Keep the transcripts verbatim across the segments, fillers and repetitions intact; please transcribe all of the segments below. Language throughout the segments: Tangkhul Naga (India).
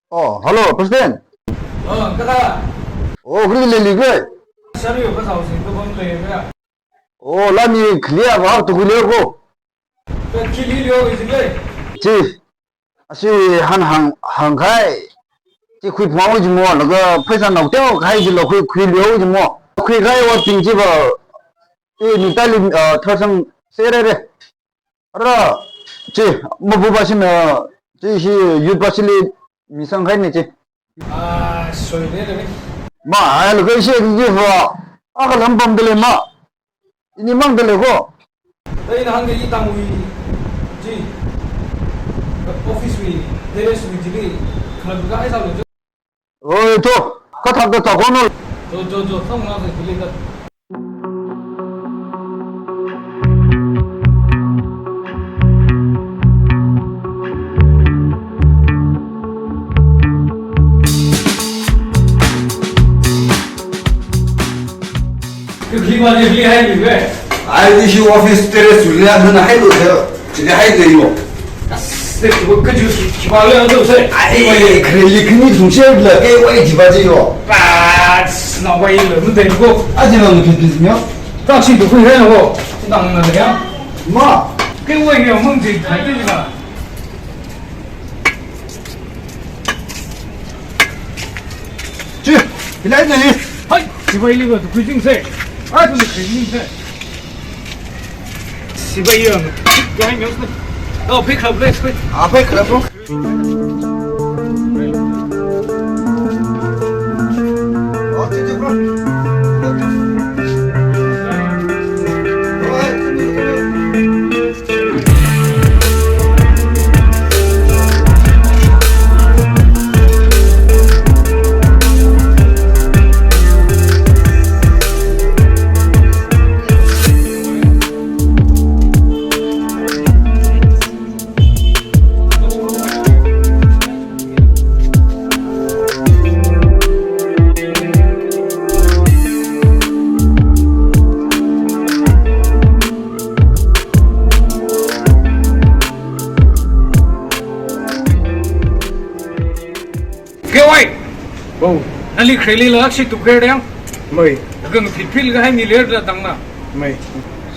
Oh, hello, President. Oh, kaka. Oh, kali leli koi. Sari yo, kasa usi, ko bang le ya. Oh, lami clear ba, tu kuli ko. Ka kili lyo, isi le. Chi, ashi han hang, hang khai. Chi khuiphung jimo, laga pheisā nao teo khai jilo khui, khuilyo jimo. Khuikhaiwui ping chi ba. Chi, mi tali, ah, thasang sere re. Ara, chi, mabu ba sina, chi hi youth ba sili misang khai ni chi. Ah, sorry, sorry. Ma, ai lo kai shi ki ji ho. A kha lam pam de le ma. Ini mang de le ko. Dai na hang de i tang wi. Ji. Office wi, terrace wi ji li. Khala ga ai sa lo. Oi, to, kathak da ta kono. To, to, to, tong na se ji li ka. Kali ma ni kali hai ni ve. Ai, ni shi office terrace li ya, nana hai lo se. Chili hai de yo. As, de ko ka ju ki ba le do se. Ai, kre li kini thung se le, ke wai ji ba ji yo. Ba, na wai le, mu de ko. A ji lo mu ki yo. Ta shi du khui hai ho. Dang na ya. Ma. Ke wai yo, mung ji thai de ba. Chi, hilai na ni. Hai, sipai li ba tu khui jing se. Ai, tu khui jing se. Sipai yo. Gai mi. Oh, pick up, let's go. Ah, pick up, bro. Oh, chichi, bro. Kewai. Oh. Nali khreli la akshi tu kher yang. Mai. Kang phit phil ka hai mi ler da tang na. Mai.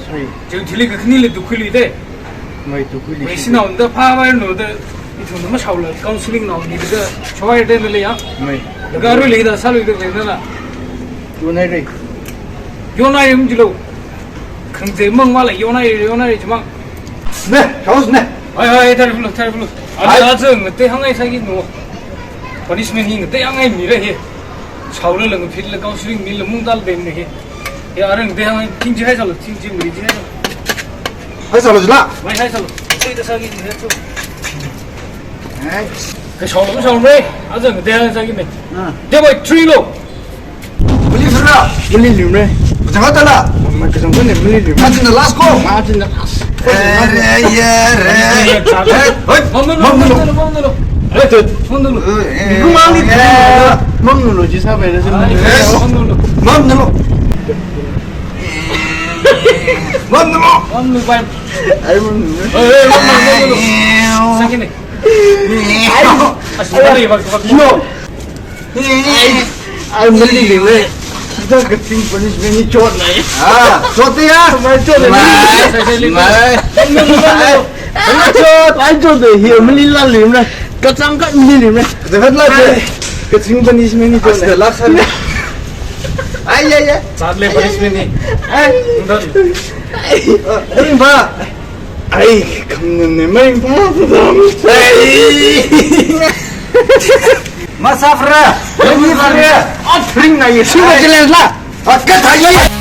Sorry. Cheu thili ka khni le tu khuli de. Mai tu khuli. Mai sina unda pha vai no de. Itu nama shaula counseling no ni de. Chawai de le ya. Mai. Ga ru le da salu de le na. Yonai re. Yonai um jilo. Khangze mang wala yonai, yonai jimang. Ne, house ne. Hai, hai, thar bulu, thar bulu. Hai. Ana zang te hangai sagi no. Punishment hi te hangai mi re he. Shaula lang phit la counseling mi la mung dal ben ne he. Ya arang te hangai ting ji hai salo, ting ji mi ji hai salo. Hai salo jila. Mai hai salo. Te ta sagi ni he chu. Hai. Ka shaula, shaula re. Azang te hangai sagi ne. Ah. Te bai three lo. Mali sura. Mali limre. Kachang tala. Ma kachang tala mali limre. Margin the last call. Margin the last. Eh, re, ye, re. Eh, hoi. Mam dulu, mam dulu, mam dulu. Eh, mam dulu. Eh, eh, eh. Mam dulu ji sa bai. Eh, mam dulu. Mam dulu. Mam dulu, bai. Ai, mam dulu. Eh, eh, mam dulu, mam dulu. Sakit ni. Ai, ai, no. Ai, ai, mali limre. Sida kaching punishment ni chot nai. Ah, chot ya? Mai chot nai. Mai. Mai. Mai chot, ai chot de hi mali la limre. Kachang ka mali limre. Devat la je. Kaching punishment ni chot nai. Asta la san. Ai, ai, ai. Chot le punishment ni. Ai. Ndon. Ai, ba. Ai, kamnun ne mai pa pa dam. Ai. Masafra, masafra. At ring na ye. Sima challenge la. At ka thai ye.